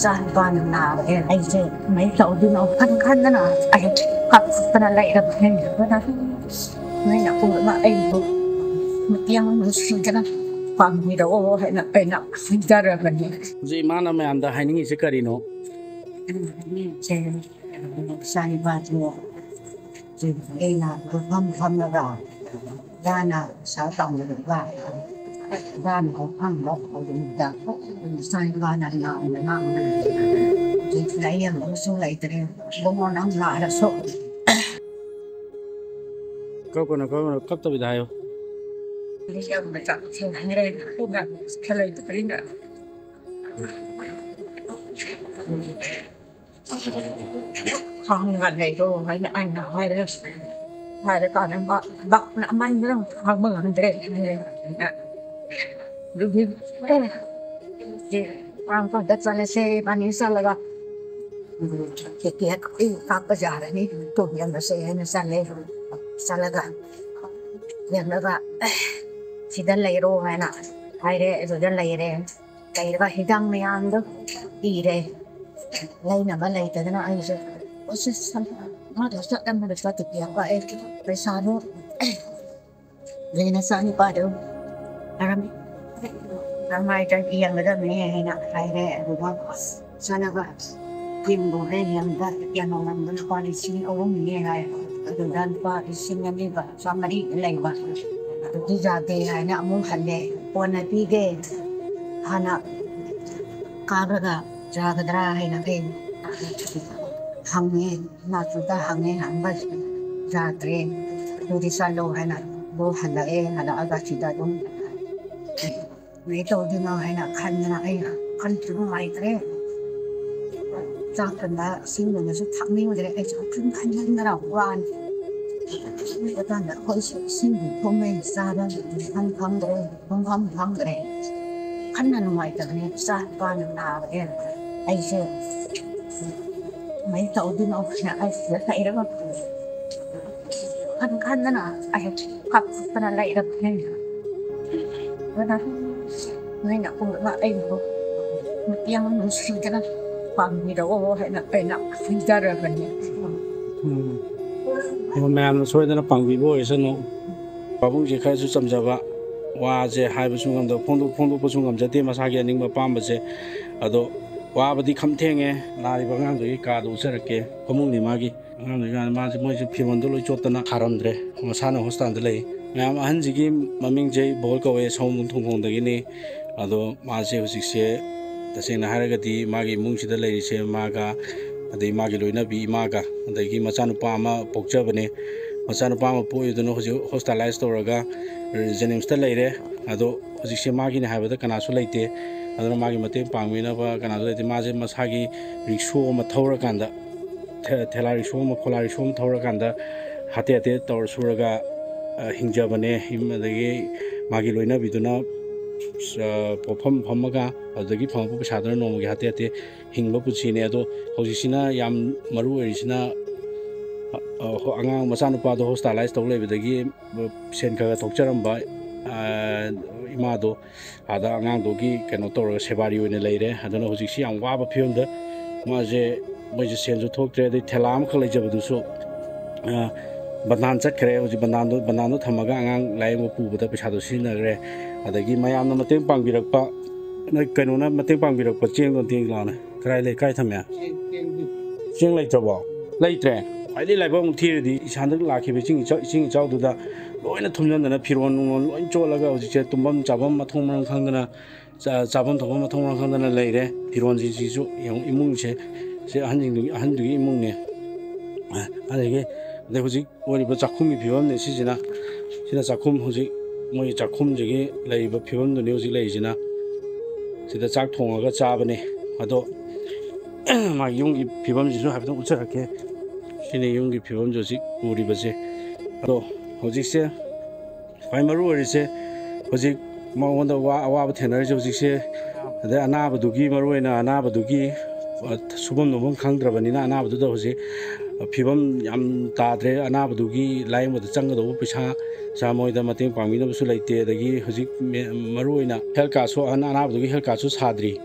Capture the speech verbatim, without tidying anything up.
ꯏꯆꯥ ꯅꯨꯄꯥꯅ ꯅꯥꯕꯅꯦ꯫ ꯑꯩꯁꯦ ꯀꯃꯥꯏꯅ ꯇꯧꯗꯣꯏꯅꯣ ꯈꯟ ꯈꯟꯗꯅ ꯑꯩ ꯀꯞꯇꯅ ꯂꯩꯔꯕꯅꯦ꯫ ꯑꯗꯨꯅ ꯅꯣꯏꯅ ꯄꯨꯝꯅꯃꯛ ꯑꯩꯕꯨ ꯃꯇꯦꯡ ꯅꯨꯡꯁꯤꯗꯅ ꯄꯥꯡꯕꯤꯔꯛꯑꯣ ꯍꯥꯏꯅ ꯑꯩꯅ ꯍꯥꯏꯖꯔꯕꯅꯤ꯫ ꯍꯧꯖꯤꯛ ꯏꯃꯥꯅ ꯃꯌꯥꯝꯗ ꯍꯥꯏꯅꯤꯡꯉꯤꯁꯦ ꯀꯔꯤꯅꯣ? ꯑꯩꯅ ꯍꯥꯏꯅꯤꯡꯉꯤꯁꯦ, ꯏꯆꯥ ꯅꯨꯄꯥꯗꯣ ꯑꯩꯅ ꯄꯨꯡꯐꯝ ꯐꯝꯂꯒ ꯏꯆꯥꯅ ꯄꯩꯁꯥ ꯇꯥꯟꯕꯗꯨꯒ ꯏꯆꯥꯅ ꯄꯨꯡꯐꯝꯗ ꯍꯧꯖꯤꯛꯇ ꯏꯆꯥ ꯅꯨꯄꯥꯅ ꯉꯥꯡꯕ ꯉꯥꯡꯕ ꯍꯧꯖꯤꯛ ꯂꯥꯏꯌꯦꯡꯕ ꯑꯃꯁꯨ ꯂꯩꯇ꯭ꯔꯦ꯫ ꯏꯕꯨꯡꯉꯣ ꯅꯪ ꯅꯥꯔꯁꯨ ꯀꯞꯀꯅꯨ, ꯀꯞꯀꯅꯨ, ꯀꯞꯇꯕꯤꯗ ꯍꯥꯏꯌꯣ꯫ ꯂꯥꯏꯌꯦꯡꯕ ꯆꯠꯁꯦ ꯍꯥꯏꯔꯦ꯫ ꯑꯗꯨꯒ ꯈꯔ ꯂꯩꯇꯕꯅꯤꯅ ꯈꯥꯡꯉꯒ ꯂꯩꯔꯣ ꯍꯥꯏꯅ ꯑꯩꯅ ꯍꯥꯏꯔꯦ꯫ ꯍꯥꯏꯔꯀꯥꯟꯗ ꯃꯥ ꯕꯥꯞꯅ ꯑꯃꯥꯏꯅ ꯈꯥꯡꯕ ꯉꯝꯗ꯭ꯔꯦ ꯍꯥꯏꯔꯦ꯫ ꯑꯗꯨꯒꯤ ꯑꯦ, ꯁꯤ ꯄꯥꯡꯊꯣꯛꯇ ꯆꯠꯂꯁꯦ ꯏꯕꯥꯅꯤ ꯆꯠꯂꯒ ꯇꯤꯀꯦꯠ ꯀꯥꯞꯄ ꯌꯥꯔꯅꯤ, ꯊꯣꯡ ꯌꯦꯡꯉꯁꯦ ꯍꯥꯏꯅ ꯆꯠꯂꯦ꯫ ꯆꯠꯂꯒ ꯌꯦꯡꯂꯒ ꯑꯦ, ꯁꯤꯗ ꯂꯩꯔꯣ ꯍꯥꯏꯅ ꯍꯥꯏꯔꯦ꯫ ꯑꯗꯨꯗ ꯂꯩꯔꯦ꯫ ꯂꯩꯔꯒ ꯍꯤꯗꯥꯛ ꯃꯌꯥꯝꯗꯣ ꯏꯔꯦ꯫ ꯂꯩꯅꯕ ꯂꯩꯇꯗꯅ ꯑꯩꯁꯦ ꯀꯣꯏꯆꯠ ꯆꯠ-, ꯑꯃꯗ ꯆꯠ ꯑꯃꯗ ꯆꯠ ꯇꯤꯀꯦꯠ ꯀꯛꯑꯦ꯫ ꯄꯩꯁꯥꯗꯣ ꯂꯩꯅ ꯆꯥꯅꯤꯄꯥꯗꯣ ꯀꯔꯝ-, ꯀꯔꯝꯍꯥꯏꯅ ꯌꯦꯡꯒꯗꯕꯅꯤ ꯍꯥꯏꯅ ꯍꯥꯏꯔꯦ꯫ ꯑꯗꯨꯒ ꯆꯠꯂꯒ ꯌꯦꯡꯕꯨꯔꯦ꯫ ꯌꯦꯡꯕꯗ ꯌꯦꯡꯉꯝꯕ ꯂꯨꯄꯥ ꯂꯤꯁꯤꯡ ꯑꯍꯨꯝꯅꯦ ꯍꯥꯏ꯫ ꯑꯗꯨꯗ ꯂꯨꯄꯥ ꯂꯤꯁꯤꯡ ꯑꯅꯤꯒ ꯆꯥꯝꯃꯔꯤ ꯂꯩꯕ꯫ ꯑꯗꯨꯗꯤ ꯌꯥꯗꯦ ꯍꯥꯏꯅ ꯑꯃꯨꯛ ꯍꯜꯂꯦ꯫ ꯀꯣꯟꯅ ꯄꯤꯒꯦ, ꯍꯥꯟꯅ ꯀꯥꯞꯂꯒ ꯌꯥꯒꯗ꯭ꯔꯥ ꯍꯥꯏꯅ ꯑꯩ ꯍꯪꯉꯦ꯫ ꯃꯥꯁꯨꯗ ꯍꯪꯉꯦ, ꯍꯪꯕ ꯌꯥꯗ꯭ꯔꯦ꯫ ꯑꯗꯨꯗꯤ ꯆꯠꯂꯣ ꯍꯥꯏꯅ ꯑꯗꯨ ꯍꯜꯂꯛꯑꯦ꯫ ꯍꯜꯂꯛꯑꯒ ꯁꯤꯗ ꯑꯗꯨꯝ ꯀꯃꯥꯏꯅ ꯇꯧꯗꯣꯏꯅꯣ ꯍꯥꯏꯅ ꯈꯟꯗꯅ ꯑꯩ ꯋꯥꯈꯜꯁꯨ ꯅꯨꯡꯉꯥꯏꯇ꯭ꯔꯦ꯫ ꯆꯥꯛꯀꯨꯝꯕ ꯏꯁꯤꯡꯒꯨꯝꯕꯁꯨ ꯊꯛꯅꯤꯡꯗ꯭ꯔꯦ꯫ ꯑꯩꯁꯨ ꯋꯥꯈꯜ ꯈꯟꯖꯟꯗꯅ ꯋꯥꯅꯤ꯫ ꯑꯗꯨꯀꯥꯟꯗ ꯑꯩꯈꯣꯏꯁꯨ ꯏꯁꯤꯡꯗꯤ ꯊꯨꯝꯃꯦ, ꯆꯥꯕ ꯈꯪ ꯈꯪꯗ꯭ꯔꯦ, ꯈꯪꯐꯝ ꯈꯪꯗ꯭ꯔꯦ꯫ ꯋꯥꯈꯜꯅ ꯅꯨꯡꯉꯥꯏꯇꯕꯅꯦ꯫ ꯏꯆꯥ ꯅꯨꯄꯥꯅ ꯅꯥꯕꯅꯦ꯫ ꯑꯩꯁꯦ ꯀꯃꯥꯏꯅ ꯇꯧꯗꯣꯏꯅꯣ ꯍꯥꯏꯅ ꯑꯩ ꯁꯤꯗ ꯂꯩꯔꯒ ꯈꯟ ꯈꯟꯗꯅ ꯑꯩ ꯀꯞꯇꯅ ꯂꯩꯔꯕꯅꯦ꯫ ꯑꯗꯨꯅ ꯅꯣꯏꯅ ꯎꯔꯒ ꯑꯩꯕꯨ ꯃꯇꯦꯡ ꯅꯨꯡꯁꯤꯗꯅ ꯄꯥꯡꯕꯤꯔꯛꯑꯣ ꯍꯥꯏꯅ ꯑꯩꯅ ꯍꯥꯏꯖꯔꯕꯅꯤ꯫ ꯎꯝ꯫ ꯑꯣ, ꯃꯌꯥꯝꯅ ꯁꯣꯏꯗꯅ ꯄꯥꯡꯕꯤꯕ ꯑꯣꯏꯁꯅꯨ꯫ ꯄꯥꯕꯨꯡꯁꯦ ꯈꯔꯁꯨ ꯆꯝꯖꯕ, ꯋꯥꯁꯦ ꯍꯥꯏꯕꯁꯨ ꯉꯝꯗꯕ, ꯐꯣꯡꯗꯣꯛ-, ꯐꯣꯡꯗꯣꯛꯄꯁꯨ ꯉꯝꯖꯗꯦ ꯃꯁꯥꯒꯤ ꯑꯅꯤꯡꯕ ꯑꯄꯥꯝꯕꯁꯦ꯫ ꯑꯗꯣ ꯋꯥꯕꯗꯤ ꯈꯝ ꯊꯦꯡꯉꯦ꯫ ꯅꯥꯔꯤꯕ ꯑꯉꯥꯡꯗꯨꯒꯤ ꯀꯥꯗꯣ ꯎꯠꯆꯔꯛꯀꯦ꯫ ꯐꯃꯨꯡꯅꯤ ꯃꯥꯒꯤ꯫ ꯑꯉꯥꯡꯗꯨꯒꯤ ꯀꯥꯗ ꯃꯥꯁꯦ, ꯃꯣꯏꯁꯦ ꯐꯤꯔꯣꯟꯗꯣ ꯂꯣꯏ ꯆꯣꯠꯇꯅ ꯊꯥꯔꯝꯗ꯭ꯔꯦ꯫ ꯃꯁꯥꯅ ꯍꯣꯁꯄꯤꯇꯥꯜꯗ ꯂꯩ꯫ ꯃꯌꯥꯝ, ꯑꯍꯟꯁꯤꯒꯤ ꯃꯃꯤꯡꯁꯦ ꯕꯣꯜ ꯀꯧꯋꯦ, ꯁꯑꯣꯝꯕꯨꯡ ꯊꯣꯡꯈꯣꯡꯗꯒꯤꯅꯤ꯫ ꯑꯗꯣ ꯃꯥꯁꯦ ꯍꯧꯖꯤꯛꯁꯦ ꯇꯁꯦꯡꯅ ꯍꯥꯏꯔꯒꯗꯤ ꯃꯥꯒꯤ ꯏꯃꯨꯡꯁꯤꯗ ꯂꯩꯔꯤꯁꯦ ꯃꯥꯒ, ꯑꯗꯩ ꯃꯥꯒꯤ ꯂꯣꯏꯅꯕꯤ ꯏꯃꯥꯒ, ꯑꯗꯒꯤ ꯃꯆꯥꯅꯨꯄꯥ ꯑꯃ ꯄꯣꯛꯆꯕꯅꯦ꯫ ꯃꯆꯥꯅꯨꯄꯥ ꯑꯃ ꯄꯣꯛꯏꯗꯨꯅ ꯍꯧꯖꯤꯛ ꯍꯣꯁꯄꯤꯇꯥꯂꯥꯏꯁ ꯇꯧꯔꯒ ꯖꯦꯅꯤꯝꯁꯇ ꯂꯩꯔꯦ꯫ ꯑꯗꯣ ꯍꯧꯖꯤꯛꯁꯦ ꯃꯥꯒꯤꯅꯦ ꯍꯥꯏꯕꯗ ꯀꯅꯥꯁꯨ ꯂꯩꯇꯦ꯫ ꯑꯗꯨꯅ ꯃꯥꯒꯤ ꯃꯇꯦꯡ ꯄꯥꯡꯕꯤꯅꯕ ꯀꯅꯥꯁꯨ ꯂꯩꯇꯦ꯫ ꯃꯥꯁꯦ ꯃꯁꯥꯒꯤ ꯔꯤꯛꯁꯣ ꯑꯃ ꯊꯧꯔꯀꯥꯟꯗ, ꯊꯦ-, ꯊꯦꯂꯥ ꯔꯤꯛꯁꯣ ꯑꯃ, ꯈꯣꯂꯥ ꯔꯤꯛꯁꯣ ꯑꯃ ꯊꯧꯔꯀꯥꯟꯗ ꯍꯥꯇꯦ ꯍꯥꯇꯦ ꯇꯧꯔ ꯁꯨꯔꯒ, ꯑ, ꯍꯤꯡꯖꯕꯅꯦ꯫ ꯏꯝ-, ꯑꯗꯒꯤ ꯃꯥꯒꯤ ꯂꯣꯏꯅꯕꯤꯗꯨꯅ, ꯑ, ꯄꯣꯠꯐꯝ ꯐꯝꯃꯒ ꯑꯗꯨꯗꯒꯤ ꯐꯪꯉꯛꯄ ꯄꯩꯁꯥꯗꯨꯅ ꯅꯣꯡꯃꯒꯤ ꯍꯥꯇꯦ ꯍꯥꯇꯦ ꯍꯤꯡꯕ ꯄꯨꯟꯁꯤꯅꯦ꯫ ꯑꯗꯣ ꯍꯧꯖꯤꯛꯁꯤꯅ ꯌꯥꯝ ꯃꯔꯨ ꯑꯣꯏꯔꯤꯁꯤꯅ, ꯑ, ꯑ, ꯍꯣ-, ꯑꯉꯥꯡ ꯃꯆꯥꯅꯨꯄꯥꯗꯣ ꯍꯣꯁꯄꯤꯇꯥꯂꯥꯏꯁ ꯇꯧ ꯂꯩꯕꯗꯒꯤ, ꯑ, ꯁꯦꯟ ꯈꯔ ꯈꯔ ꯊꯣꯛꯆꯔꯝꯕ, ꯑ, ꯏꯃꯥꯗꯣ ꯑꯥꯗ ꯑꯉꯥꯡꯗꯨꯒꯤ ꯀꯩꯅꯣ ꯇꯧꯔꯒ ꯁꯦꯕꯥꯔꯤ ꯑꯣꯏꯅ ꯂꯩꯔꯦ꯫ ꯑꯗꯨꯅ ꯍꯧꯖꯤꯛꯁꯤ ꯌꯥꯝ ꯋꯥꯕ ꯐꯤꯕꯝꯗ ꯃꯥꯁꯦ, ꯃꯣꯏꯁꯦ ꯁꯦꯟꯁꯨ ꯊꯣꯛꯇ꯭ꯔꯦ, ꯑꯗꯩ ꯊꯦꯂꯥ ꯑꯃꯈꯛ ꯂꯩꯖꯕꯗꯨꯁꯨ, ꯑ, ꯕꯟꯗꯥꯟ ꯆꯠꯈ꯭ꯔꯦ꯫ ꯍꯧꯖꯤꯛ ꯕꯟꯗꯥꯟꯗꯣ, ꯕꯟꯗꯥꯟꯗꯣ ꯊꯝꯃꯒ ꯑꯉꯥꯡ ꯂꯥꯏꯌꯦꯡꯕ ꯄꯨꯕꯗ ꯄꯩꯁꯥꯗꯣ ꯁꯤꯖꯤꯟꯅꯈ꯭ꯔꯦ꯫ ꯑꯗꯒꯤ ꯃꯌꯥꯝꯅ ꯃꯇꯦꯡ ꯄꯥꯡꯕꯤꯔꯛꯄ, ꯅꯣꯏ ꯀꯩꯅꯣꯅ ꯃꯇꯦꯡ ꯄꯥꯡꯕꯤꯔꯛꯄ ꯆꯦꯡꯗꯣ ꯑꯝꯇ ꯌꯦꯡ ꯂꯥꯛꯑꯣꯅꯦ꯫ ꯀꯗꯥꯏ ꯂꯩ? ꯀꯥꯏ ꯊꯝꯃꯦ? ꯆꯦꯡ ꯂꯩꯇ꯭ꯔꯕꯣ? ꯂꯩꯇ꯭ꯔꯦ? ꯈ꯭ꯋꯥꯏꯗꯒꯤ ꯂꯥꯏꯕꯛ ꯑꯃꯨꯛ ꯊꯤꯔꯗꯤ ꯏꯁꯥꯟꯗ ꯂꯥꯛꯈꯤꯕ ꯏꯁꯤꯡ ꯏꯆꯥꯎ, ꯏꯁꯤꯡ ꯏꯆꯥꯎꯗꯨꯗ ꯂꯣꯏꯅ ꯊꯨꯝꯖꯤꯟꯗꯅ ꯐꯤꯔꯣꯟ ꯅꯨꯡꯔꯣꯟ ꯂꯣꯏ ꯆꯣꯠꯂꯒ ꯍꯧꯖꯤꯛꯁꯦ ꯇꯨꯝꯐꯝ ꯆꯥꯐꯝ ꯃꯊꯣꯡ ꯃꯔꯝ ꯈꯪꯗꯅ, ꯆꯥ-, ꯆꯥꯐꯝ ꯊꯛꯐꯝ ꯃꯊꯣꯡ ꯃꯔꯝ ꯈꯪꯗꯅ ꯂꯩꯔꯦ꯫ ꯐꯤꯔꯣꯟꯁꯤꯡꯁꯤꯁꯨ ꯌꯦꯡꯉꯨ, ꯏꯃꯨꯡꯁꯦ, ꯁꯤ ꯑꯍꯟꯁꯤꯡꯗꯨꯒꯤ, ꯑꯍꯟꯗꯨꯒꯤ ꯏꯃꯨꯡꯅꯦ꯫ ꯑꯗꯒꯤ, ꯑꯗꯩ ꯍꯧꯖꯤꯛ ꯑꯣꯏꯔꯤꯕ ꯆꯥꯛꯈꯨꯝꯒꯤ ꯐꯤꯕꯝꯅꯤ ꯁꯤꯁꯤꯅ꯫ ꯁꯤꯅ ꯆꯥꯛꯈꯨꯝ, ꯍꯧꯖꯤꯛ ꯃꯣꯏꯒꯤ ꯆꯥꯛꯈꯨꯝꯁꯤꯒꯤ ꯂꯩꯔꯤꯕ ꯐꯤꯕꯝꯗꯨꯅꯤ ꯍꯧꯖꯤꯛ ꯂꯩꯔꯤꯁꯤꯅ꯫ ꯁꯤꯗ ꯆꯥꯛ ꯊꯣꯡꯉꯒ ꯆꯥꯕꯅꯦ꯫ ꯑꯗꯣ ꯃꯥꯒꯤ ꯌꯨꯝꯒꯤ ꯐꯤꯕꯝꯁꯤꯁꯨ ꯍꯥꯏꯐꯦꯠꯇꯪ ꯎꯠꯆꯔꯛꯀꯦ꯫ ꯁꯤꯅꯤ ꯌꯨꯝꯒꯤ ꯐꯤꯕꯝꯁꯦ ꯍꯧꯖꯤꯛ ꯎꯔꯤꯕꯁꯦ꯫ ꯑꯗꯣ ꯍꯧꯖꯤꯛꯁꯦ ꯈ꯭ꯋꯥꯏ ꯃꯔꯨ ꯑꯣꯏꯔꯤꯁꯦ ꯍꯧꯖꯤꯛ ꯃꯉꯣꯟꯗ ꯋꯥ-, ꯑꯋꯥꯕ ꯊꯦꯡꯅꯔꯤꯁꯦ ꯍꯧꯖꯤꯛꯁꯦ, ꯑꯗꯩ ꯑꯅꯥꯕꯗꯨꯒꯤ, ꯃꯔꯨꯑꯣꯏꯅ ꯑꯅꯥꯕꯗꯨꯒꯤ, ꯑ, ꯁꯨꯐꯝ ꯅꯣꯝꯐꯝ ꯈꯪꯗ꯭ꯔꯕꯅꯤꯅ ꯑꯅꯥꯕꯗꯨꯗ ꯍꯧꯖꯤꯛ, ꯑ, ꯐꯤꯕꯝ ꯌꯥꯝ ꯇꯥꯗ꯭ꯔꯦ꯫ ꯑꯅꯥꯕꯗꯨꯒꯤ ꯂꯥꯏꯌꯦꯡꯕꯗ ꯆꯪꯒꯗꯧꯕ ꯄꯩꯁꯥ, ꯄꯩꯁꯥ ꯃꯣꯏꯗ ꯃꯇꯦꯡ ꯄꯥꯡꯕꯤꯅꯕꯁꯨ ꯂꯩꯇꯦ꯫ ꯑꯗꯒꯤ ꯍꯧꯖꯤꯛ ꯃꯦ-, ꯃꯔꯨꯑꯣꯏꯅ ꯍꯦꯜꯊ ꯀꯥꯔꯗꯁꯨ, ꯑꯍꯟ ꯑꯅꯥꯕꯗꯨꯒꯤ ꯍꯦꯜꯊ ꯀꯥꯔꯗꯁꯨ ꯁꯥꯗ꯭ꯔꯤ꯫